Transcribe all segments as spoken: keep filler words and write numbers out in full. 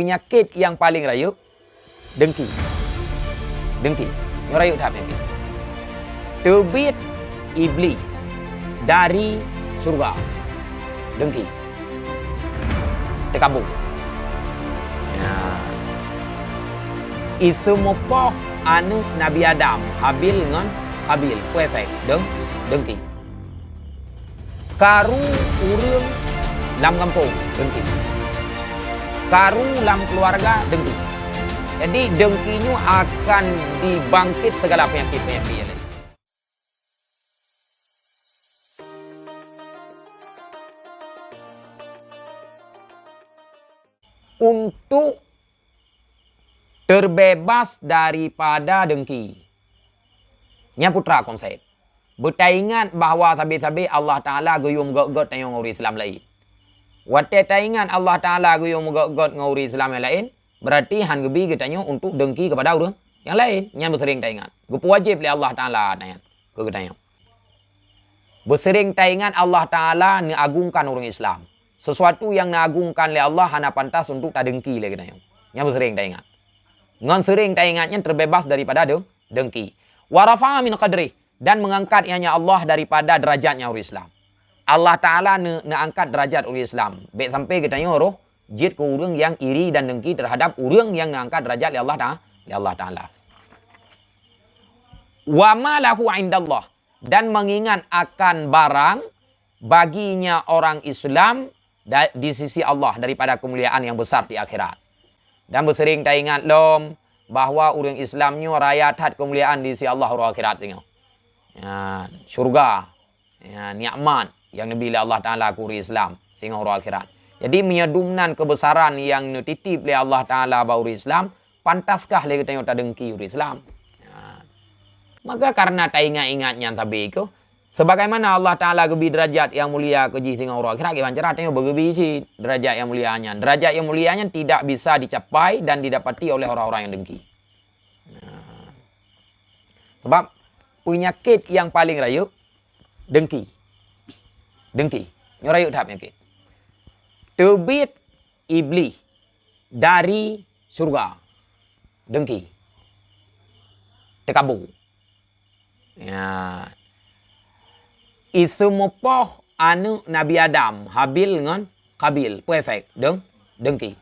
Peunyakét nyang paleng rayeuk, deungki. Deungki. Nyoe rayeuk that peunyakét. Teubiet Iblih dari syeuruga. Deungki. Teukabô. Ya. Iseumeupoh aneuk Nabi Adam, Habil ngon Qabil. Peue efek? Deung-, deungki. Karu ureuëng lam gampông, deungki. Karu lam keuluwarga, deungki. Jadi, deungki nyoe akan dibangkét sigala peunyakét-peunyakét nyang laén. Untuk teubeubaih daripada deungki. Nyan putra konsep. Beutaingat bahwa sabe-sabe Allah Taala geuyue meugét-gét tanyoe ngon ureuëng Islam laén. Watée taingat Allah Taala geuyue meugét-gét ngon ureuëng Islam nyang laén, berarti hán geubi geutanyoe untuk deungki keupada ureuëng nyang laén. Nyan beuseuring taingat. Geupeuwajéb lé Allah Taala nyan keu geutanyoe. Beuseuring taingat Allah Taala neuagungkan ureuëng Islam. Sesuatu nyang neuagungkan lé Allah hana pantas untuk tadeungki lé geutanyoe. Nyan beuseuring taingat. Ngon seuring taingat nyan teubeubaih daripada deung-, deungki. Wa rafa'a min qadrih, dan meungangkat ianya Allah daripada deurajatnya ureuëng Islam. Allah Taala ne-, neuangkat deurajat ureuëng Islam. Bék sampai geutanyoe roh jeuet keu ureuëng nyang iri dan deungki teuhadab ureuëng nyang neuangkat deurajat lé Allah Ta-, lé Allah Taala. Wa ma lahu indallah, dan mengingat akan barang baginya orang Islam da-, di sisi Allah daripada kemuliaan yang besar di akhirat. Dan beuseuring taingat lom bahwa ureuëng Islam nyoe raya that keumuliaan di sisi Allah uroe akhirat singoh. Ya, syurga, ya, nikmat nyang neubi lé Allah Taala keu ureuëng Islam singoh uroe akhirat. Jadi, meunyoe dumnan keubeusaran nyang neutitip lé Allah Taala bak ureuëng Islam, pantaskah lé geutanyoe tadeungki ureuëng Islam? Ya. Maka, karena taingat-ingat nyan sabe keuh, sebagaimana Allah Taala geubi deurajat nyang mulia keu jih singoh uroe akhirat, kiban cara tanyoe beugeubi cit deurajat nyang mulia nyan. Deurajat nyang mulia nyan tidak bisa dicapai dan didapati oleh orang-orang nyang deungki. Nah. Sebab peunyakét nyang paleng rayeuk, deungki. Deungki. Nyoe rayeuk that peunyakét. Teubiet Iblih dari syeuruga. Deungki. Teukabô. Ya. Iseumeupoh aneuk Nabi Adam, Habil ngon Qabil. Peue efek? Deung-, deungki.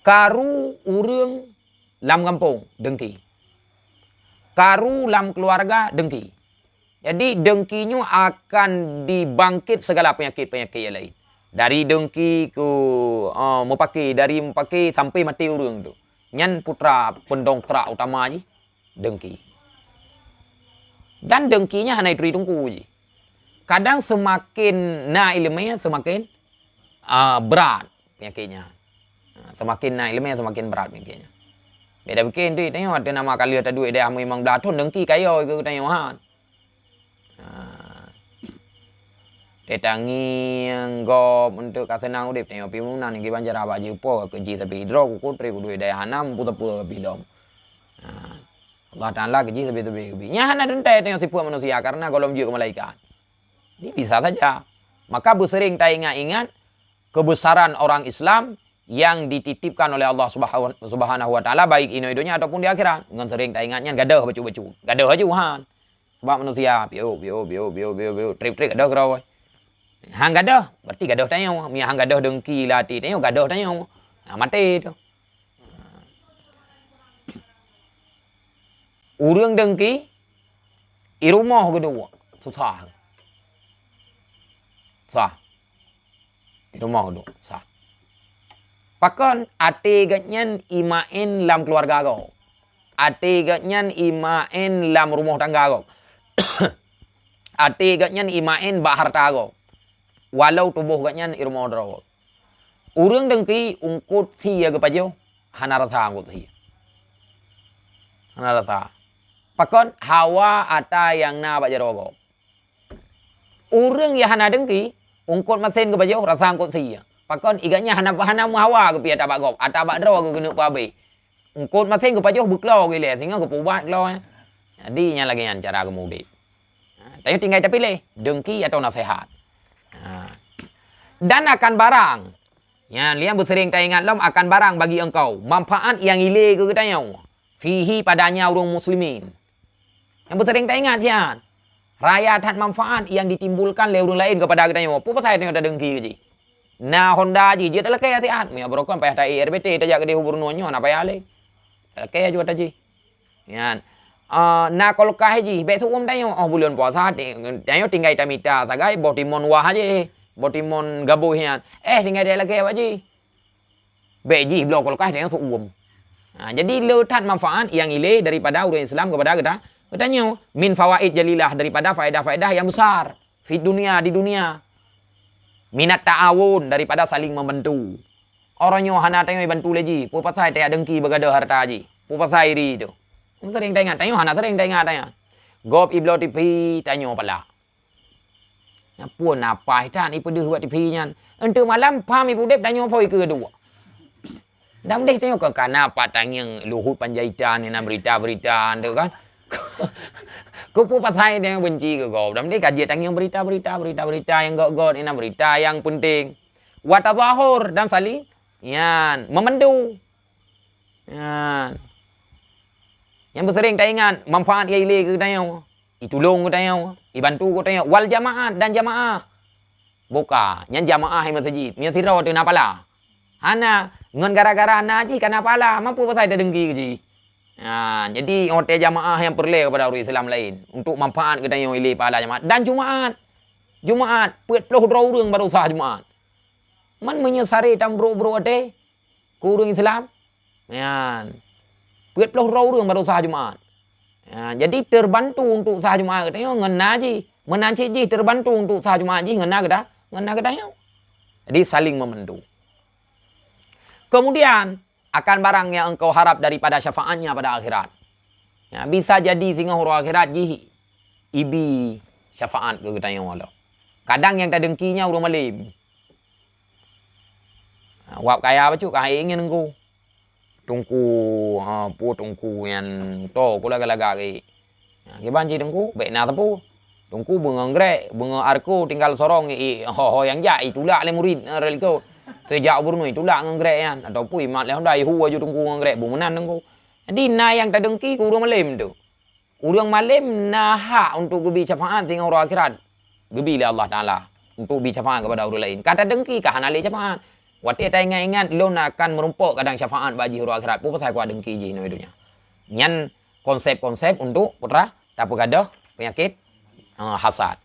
Karu ureuëng lam gampông, deungki. Karu lam keuluwarga, deungki. Jadi, deungki nyoe akan dibangkét sigala peunyakét-peunyakét nyang laén. Dari deungki keu, eh, meupaké, dari meupaké sampai maté ureuëng tu. Nyan putra peundongkrak utama jih, deungki. Dan deungki nyan hana jituri teungku jih. Kadang seumaken na iéleumé, seumaken, ah, brat peunyakét nyan. Ha, seumaken na iéleumé, seumaken brat peunyakét nyan. Beda bikin tu, tanyoe ateueh nama ka lheueh taduek di amu limong blaih thon, deungki ka yo keu tanyoe han. Ha. Teutangieng gob untuk ka seunang udeb, tanyoe pih meunan, kiban cara bak jipo keu jih sabe droe, kukut treb kuduek dayah hana, mupu-teupeu pih lom. Ha. Allah Taala keu jih sabe-sabe keubi. Nyan hana teuntée tanyoe sifeuet manusia, karena gohlom jeuet keu malaikat. Jadi, bisa saja. Maka beuseuring taingat-ingat keubeusaran orang Islam nyang dititipkan oleh Allah Subhanahu, Subhanahu wa Taala, baik inoe donya ataupun di akhirat. Ngon seuring taingat nyan gadôh bacut-bacut. Gadôh aju han. Sebab manusia, piôh, piôh, piôh, trép-trép gadôh keudroe. Han gadôh, berarti gadôh tanyoe. Meunyo han gadôh deungki lam até tanyoe, gadôh tanyoe. Ha, maté tu. Ureuëng deungki, i rumoh geuduek, susah. Susah. I rumoh geuduek, susah. Pakon até geuhnyan imaén lam keuluwarga gob. Até geuhnyan imaén lam rumoh tangga gob. Até geuhnyan imaén bak hareuta gob. Walau tuboh geuhnyan i rumoh droe gob. Ureuëng deungki eungkot sie geupajoh, hana rasa eungkot sie. Hana rasa. Pakon hawa atra nyang na bak jaroe gob. Ureuëng nyang hana deungki, eungkot masen geupajoh rasa eungkot sie. Pakon i geuhnyan hana, hana meuhawa geupiôh atra bak gob, atra bak droe geuh keuneuk peuhabéh. Eungkot masen geupajoh beuklo geuh ilée, singoh geupeuubat klo nyan. Jadi, nyan lagée nyan cara geumeudeb. Ha, tanyoe tinggai tapiléh, deungki atawa naseuhat. Ha. Dan akan barang, Nyan, liang beuseuring taingat lom akan barang bagi engkau, manfaat nyang ilé keu geutanyoe. Fihi, padanya ureuëng muslimin. Nyang beuseuring taingat siat. Raya that manfaat nyang ditimbulkan lé ureuëng laén keupada geutanyoe. Peue pasai tanyoe tadengki keu jih? Na honda jih, jeuet talakée siat. Meunyoe barokon payah ta-E R B T, tajak keudeh u Borneo nyoe, na payah lé. Talakée aju ata jih. Nyan. Ah, na kulkas jih, bék seuuem tanyoe. Oh, buleuen puasa, ti-, tanyoe tinggai tamita sagai, boh timon wah jih. Boh timon gaboh nyan. Eh, tinggai talakée bak jih. Bék jih bloe kulkas tanyoe seuuem. Ha, jadi le that manfaat nyang ilé daripada ureuëng Islam keupada geuta-, geutanyoe. Min fawaid jalilah, daripada faedah-faedah nyang besar. Fid dunia, di dunia. Minat ta'awun, daripada saling membantu. Orang nyoe hana tanyoe bantu lé jih, peue pasai tajak dengki beugadoh harta jih. Peue pasai iri tu. Seuring taingat, tanyoe hana seuring taingat tanyoe. Gob ibloe T V tanyoe pala. Nyan pun napaih that ipeudeuh bak T V nyan. Enteuk malam pham ipudeb tanyoe phon ikeue duek. Dam deh tanyoe ka kana pat tangieng Luhut Panjaitan inan berita-berita tu kan. Keupeue pasai tanyoe benci keu gob. Dam deh ka jeuet tangieng berita-berita, berita-berita nyang gét-gét inan berita nyang penting. Wa tazahur dan saling nyan meumeudu. Nyan. Nyang beuseuring taingat manfaat nyang ilé keu geutanyoe, itulông geutanyoe, ibantu geutanyoe, wal jamaat dan jamaah. Buka, nyan jamaah i meuseujid, meunyoe sidroe teuh na pala. Hana, ngon gara-gara na jih ka na pala, ma peue pasai tadengki keu jih. Nyan, jadi watée jamaah nyang peureulée keupada ureuëng Islam laén untuk manfaat geutanyoe ilé pahala jamaat dan Jumaat. Jumaat, peuet ploh droe ureuëng baru sah Jumaat. Man meunyoe saré tam brok-brok watée, keu ureuëng Islam. Nyan. Peuet ploh droe ureuëng baru sah Jumaat. Nyan. Jadi terbantu untuk sah Jumaat geutanyoe ngon na jih. Meunan cit jih terbantu untuk sah Jumaat jih ngon na geuta-, ngon na geutanyoe. Jadi saling membantu. Kemudian, akan barang yang engkau harap daripada syafaatnya pada akhirat. Ya, bisa jadi singoh uroe akhirat jih ibi syafaat keu geutanyoe lom. Kadang nyang tadengki nyan ureuëng malém. Ha, wab kaya bacut ka hai ingin teungku. Teungku, ha, peue teungku nyan to ku lagak-lagak gét. Ha, kiban cit teungku, bék na teupeu. Teungku beungoh grék, beungoh arko tinggal sorong i, ho-ho nyang jak itulak lé murit, ha, rot likot. Teujak u Borneo itulak ngon grék nyan, ataupun imat lé honda ihu aju teungku ngon grék, beu meunan teungku. Jadi na nyang tadengki keu ureuëng malém tu. Ureuëng malém na hak untuk geubi syafaat singoh uroe akhirat. Geubi lé Allah Taala untuk bi syafaat keupada ureuëng laén. Ka tadengki ka hana lé syafaat. Watée taingat-ingat lôn akan meurumpok kadang syafaat bak jih uroe akhirat. Peue pasai kuat dengki jih nyoe donya. Nyan konsep-konsep untuk putra tapeugadoh peunyakét, eh, hasad.